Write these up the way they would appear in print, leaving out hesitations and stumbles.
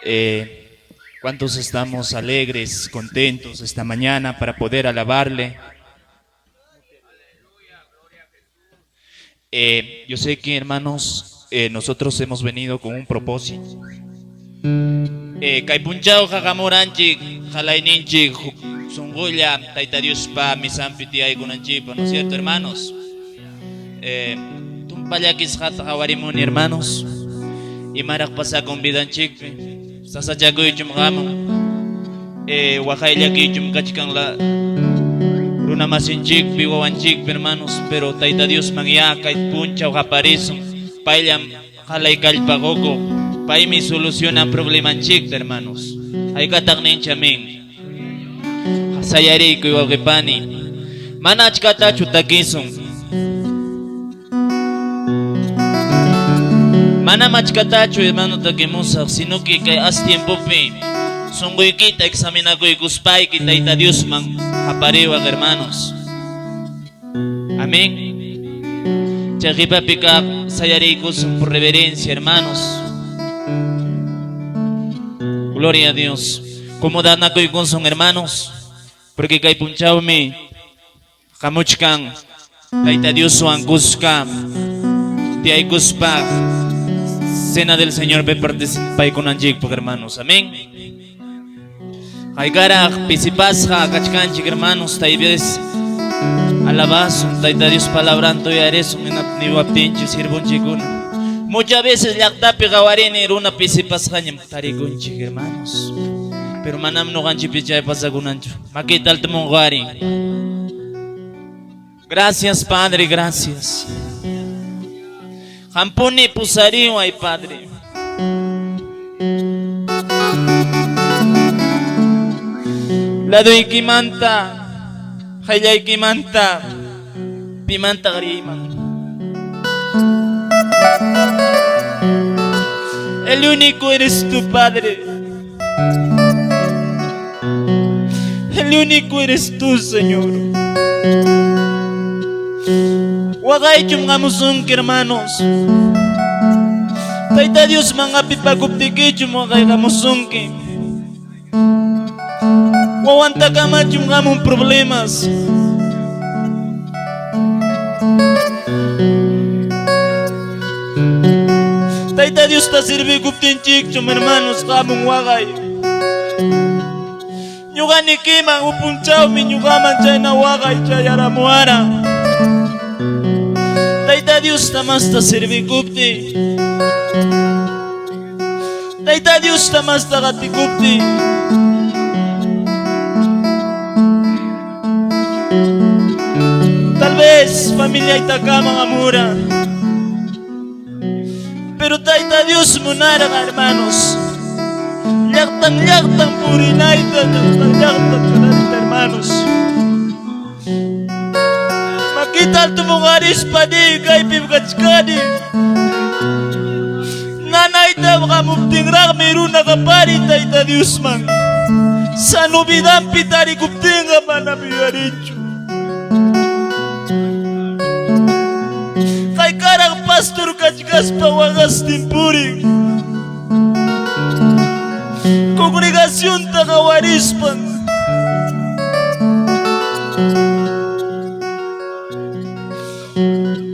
Eh, ¿Cuántos estamos alegres, contentos esta mañana para poder alabarle? Yo sé que, hermanos, nosotros hemos venido con un propósito. Kay punchawqa qamuranchik qalayninchik sunqulla Tayta Diospa misanpi tiyaykunanchikpaq, ¿no es cierto, hermanos? Tumpa llakisqata qawarimuni, hermanos. Imaraq pasakun vidanchikpi? Sasachakuychum qamun. Waqay llakiychum kachkan la runamasinchikpi, wawanchikpi, hermanos, pero Tayta Diosman ya kay punchaw qaparisun. Payllam qalay kallpa qukuq. Paymi solucionan problemanchikta, hermanos. Haykataq ninchik, amén. Sayariykuy, wawqipani. Mana achkatachu takisun. Manam achkatachu, hermano, takimusaq, sino que kay as tiempopi sunquykita examinakuykuspayki Tayta Diosman qapariwaq, hermanos. Amén. Chay qipapi kaq sayariykusun por reverencia, hermanos. Gloria a Dios. Acomodanakuykusun, hermanos, porque kay punchawmi qamuchkan Tayta Dioswan kuska tiyaykuspa Cena del Señorpi participaykunanchikpaq, hermanos. Amén. Haykaraq pisipasqa kachkanchik, hermanos, tal vez alabasun Tayta Dios palabranta uyarisun niwaptinchik siervonchikkuna. Muchas veces llaqtapi qawarini runa pisipasqañam tarikunchik, hermanos. Pero manam ñuqanchikpi chay pasakunanchu. Makita altumunqari. Gracias, Padre, gracias. Qampuni pusariway, Padre. Laduykimanta, qayllaykimanta, pimanta riyman. El único eres tú, Padre. El único eres tú, Señor. Waqaychum qamusunki, hermanos. Tayta Diosman apipakuptikichum waqay qamusunki. Wawantakamachum qamun problemas. Tayta Diosta sirvikuptinchikchum, hermanos, qamun waqay. Ñuqanikiman upunchawmi ñuqaman chayna waqay chayaramuwara. Tayta Diosta masta sirvikuptiy. Tayta Diosta masta qatikuptiy. Tal vez familiaytakaman amura. Pero Tayta Dios munarqa, hermanos. Llaqtan llaqtan purinayta, llaqtan llaqtan churarita, hermanos. Makita altumuqarispa niy kaypim kachkani. Nanayta qamuptinraqmi runa qapari Tayta Diosman. Sano vidanpi tarikuptinqa manam yuyarinchu. Haykaraq pastor kachkaspa waqastin purin. Congregacionta qawarispan.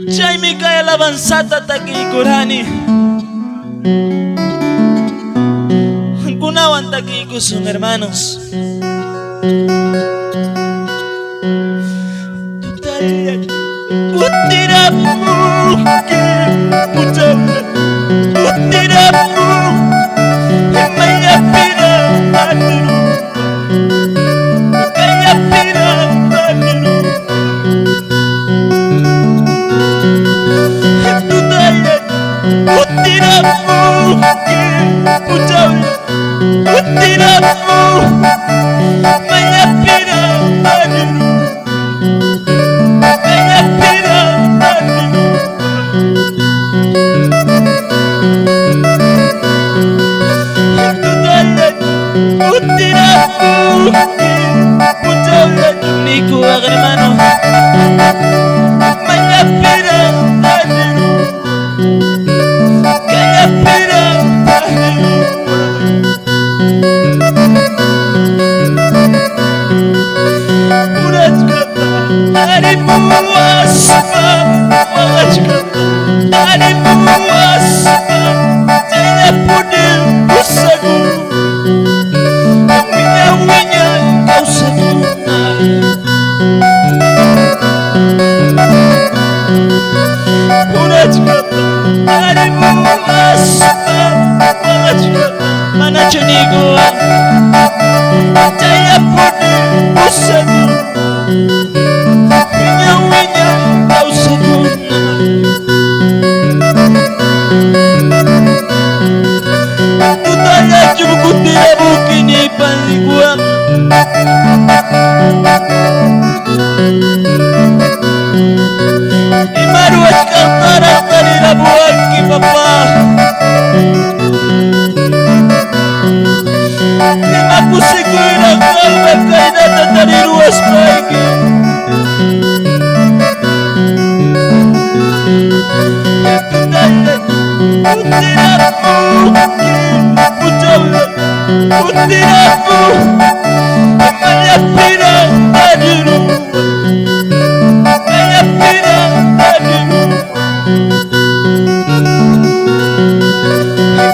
Chaymi kay alabanzata takiykurani. Qamkunawan takiykusun, hermanos. Tutalla kutiramunki, puchalla kutiramun, mayllapiraq anirupa, kayllapiraq anirupa. Tutalla kutiramunki, puchalla kutiramun, mayllapiraq anirupa, kayllapiraq anirupa. Tutalla kutiramunki, puchalla mikuwaq, hermano. Mayllapiraq anirupa, kayllapiraq. Taripuwaspa waqachkaqta, taripuwaspa chayllapuni pusakun. Wiña wiñay kawsakunay. Purachkaqta, taripuwaspa waqachkaqta, manachu niykuwan chayllapuni pusakun. Wiña wiñay kawsakunay. Tutallachum kutiramuki nipanikuwan. Imaruwachkaqtaraq tariramuwanki, papá. Ima kusikuyraq kanman kaynata tariruwaspayki. Tutallachum kutiramuki puchawllata, kutiramu imallapiraq tariruwan. Kayllapiraq tariruwan.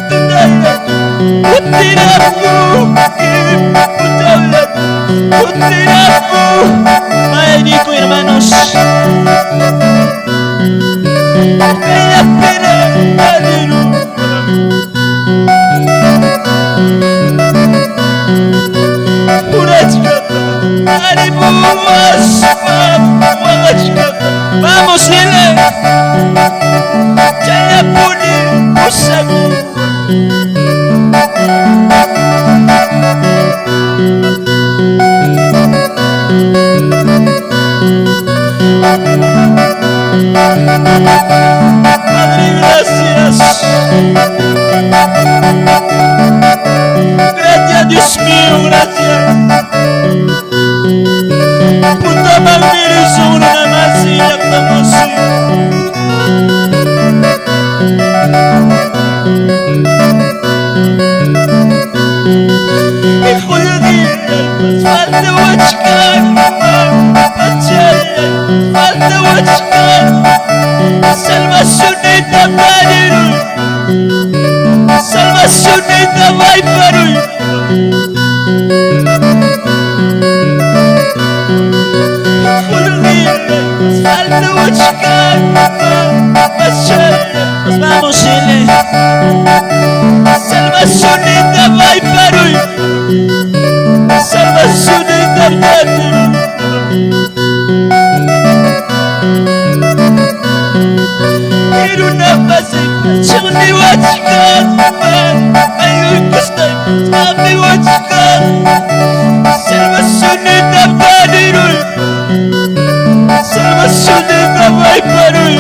Tutallachum kutiramuki puchawllata, kutiramu. Mayniku, hermanos. Kayllapiraq tariruwan. Purachkaqta, taripuwaspa waqachkaqta. Vamos, dile. Chayllapuni pusakun. Padre, gracias. Gracias, Dios mío, gracias. Puta madre, sobre una masilla, estamos. Falta wachkan, falta wachkan. Salvación tariru, salvación vayparuy. Falta wachkan, vamos, dile. Salvación vayparuy. Salvación tariru. Chimni wachkan, ayuykustay, chami wachkan. Salvación tariru. Salvación vayparuy.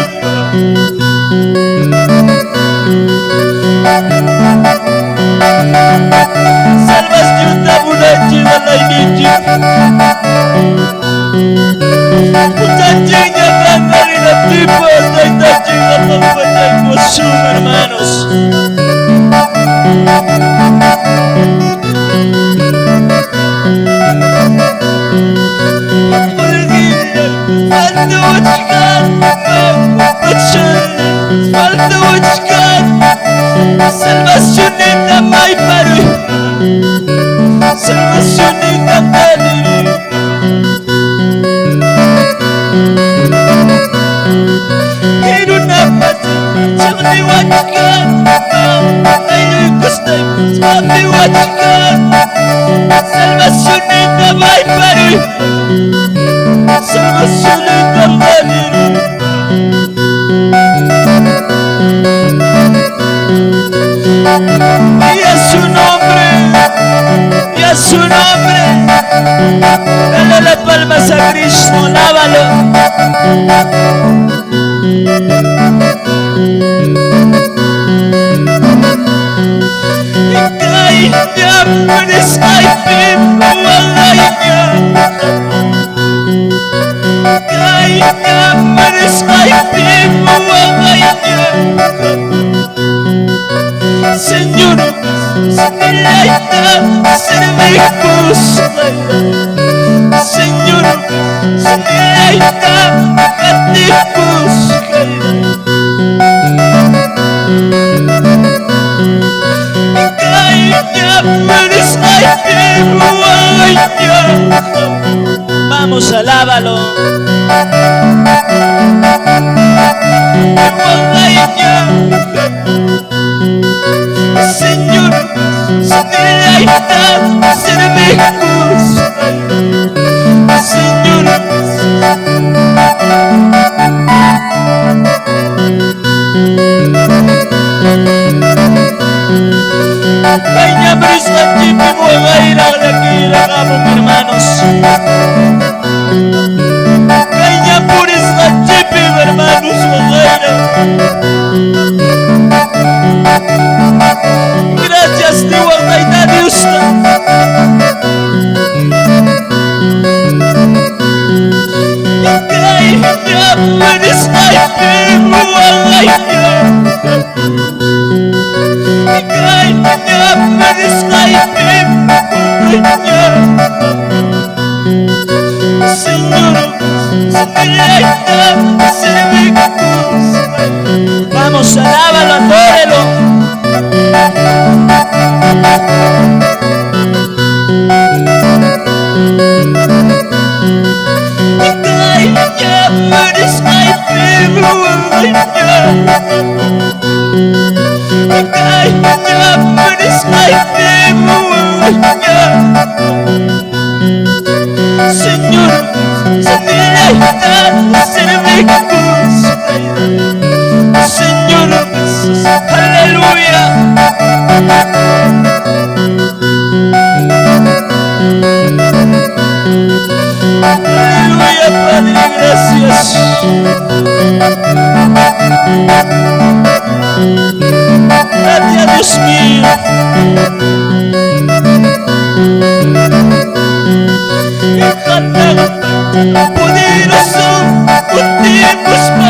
Salvación tabunachi walaynichi. Putanchiña kangarina tipo, taytachinga pampachaykusun, hermanos. Falta wachkan, falta wachkan. Salvación mayparuy. Salvación tariru. Chimni wachkan, ayuykustay, chami wachkan. Salvación vayparuy. Salvación tariru. Y a su nombre, y a su nombre. Dale las palmas a Cristo, lávalo. Señor, Señor, sunqullayta qatikusqay. Vamos, alábalo. Señor, Señor, hermanos. Hermanos. Gracias, Dios. Vamos, alábalo, adórelo. Señor, Señor, aleluya. Aleluya, Padre, gracias. Gracias, Dios mío. Poderoso, poderoso,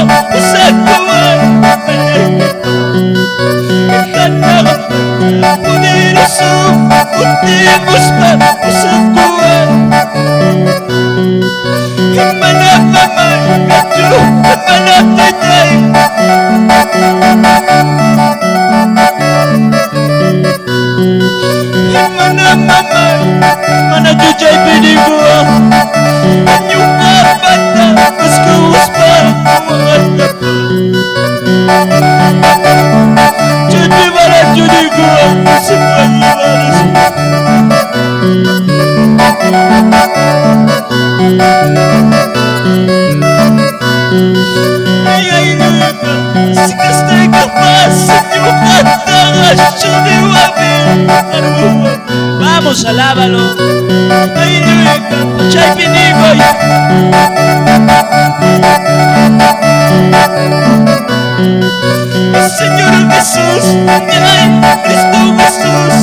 Mana chuchay pinigua Vamos, alábalo. Señor Jesús, Cristo Jesús,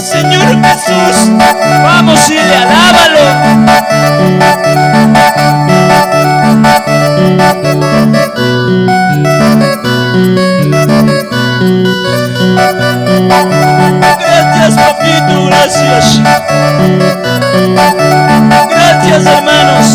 Señor Jesús, vamos y le alábalo. Gracias, papito, gracias. Gracias, hermanos.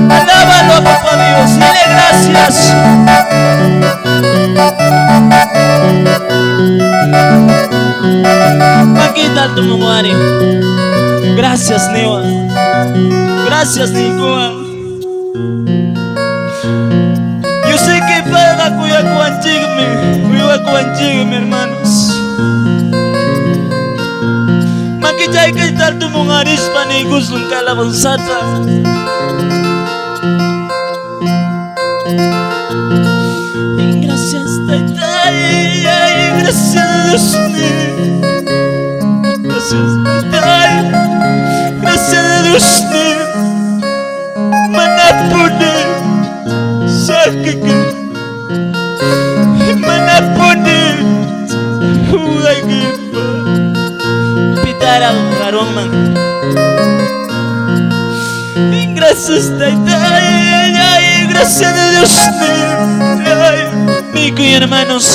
Alábalo, papá Dios, dile gracias. Paquita tu mamari. Gracias, Newa. Gracias, Nicoa. Yo sé que paga cuya hermanos. Makichay kay tal tu mungaris panigus ng kalabansata. Gracias, tatay. Gracias, Dios mío. Gracias, tatay. Gracias, Dios mío. Manapune sakit. Manapune. kutimunman. Gracias, Tayta. Ay, ay, gracias a Dios. Ay, mi hermanos.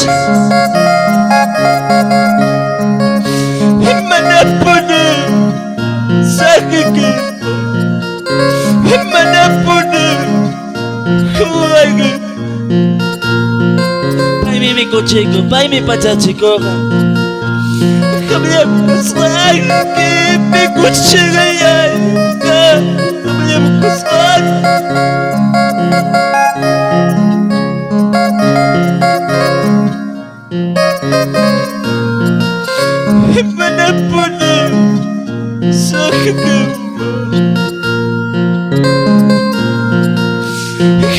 Manapuni saqiki. Manapuni huwayki. Paymi mikuchiku, paymi pachachikuqa. Qamllam kasqanki mikuchiqallayqa. Qamllam kasqanki. Manapuni saqiki.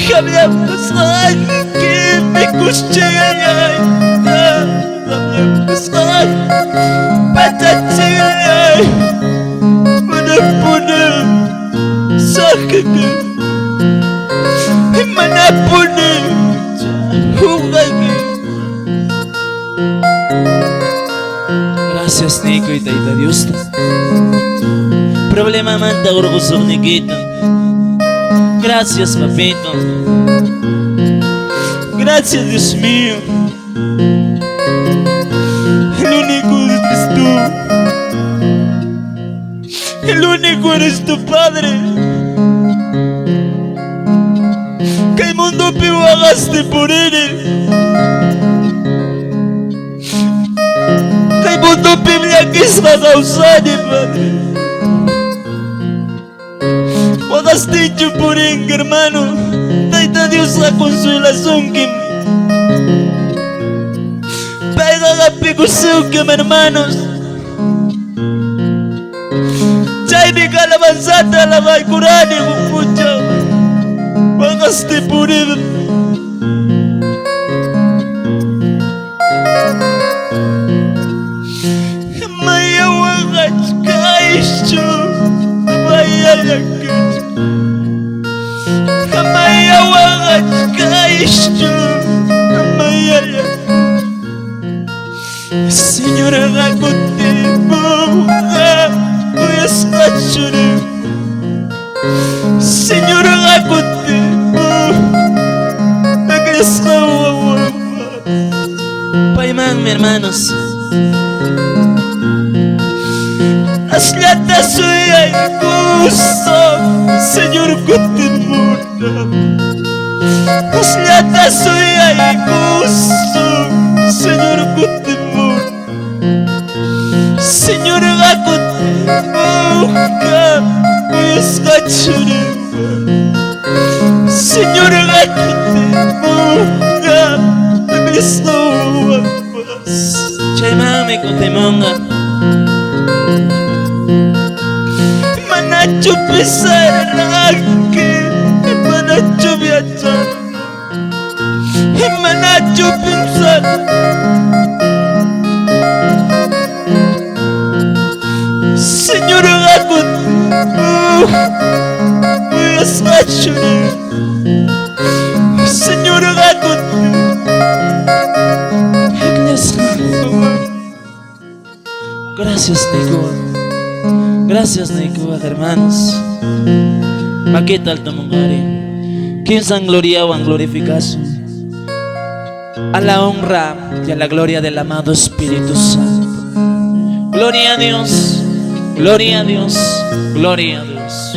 Qamllam kasqanki mikuchiqallayqa. Qamllam kasqanki pachachikallay. Manapuni saqiki. Manapuni huwayki. Gracias, Nico y Tayta Dios. Problema manta hurqusuqnikita. Gracias, papito. Gracias, Dios mío. El único eres tú. El único eres tu Padre. Kay mundopi waqaste purini. Kay mundopi llakisqa kawsani, Padre. Waqastinchu purinki, hermano. Tayta Diosqa consuelasunkim. Payqa hap'ikusunkim, hermanos. Chaymi alabanzata alabaykurani huk p'unchaw. Waqasti purini. Maya waqachkaychu, maya llakichu. Maya waqachkaychu, maya llakichu. Señor kutimunqa kuyasqa churim. Señor kutimunqa kuyasqa wawapas. Paymanmi, hermanos. Asllata suyaykusaq, Señor kutimunqa. Asllata suyaykusaq, Señor kutimunqa. Señor kutimunqa kuyasqa churim. Señor kutimunqa kuyasqa wawapas. Chaymanmi kutimunqa. Manachu pisarqanki, manachu yachan, manachu pinsar. Señor kutimunqa kuyasqa churim. Señor kutimunqa. Gracias, Nico. Gracias, Nico, hermanos. Makita alto mungari. Kimsan gloriawan glorificasun. A la honra y a la gloria del amado Espíritu Santo. Gloria a Dios, gloria a Dios, gloria a Dios.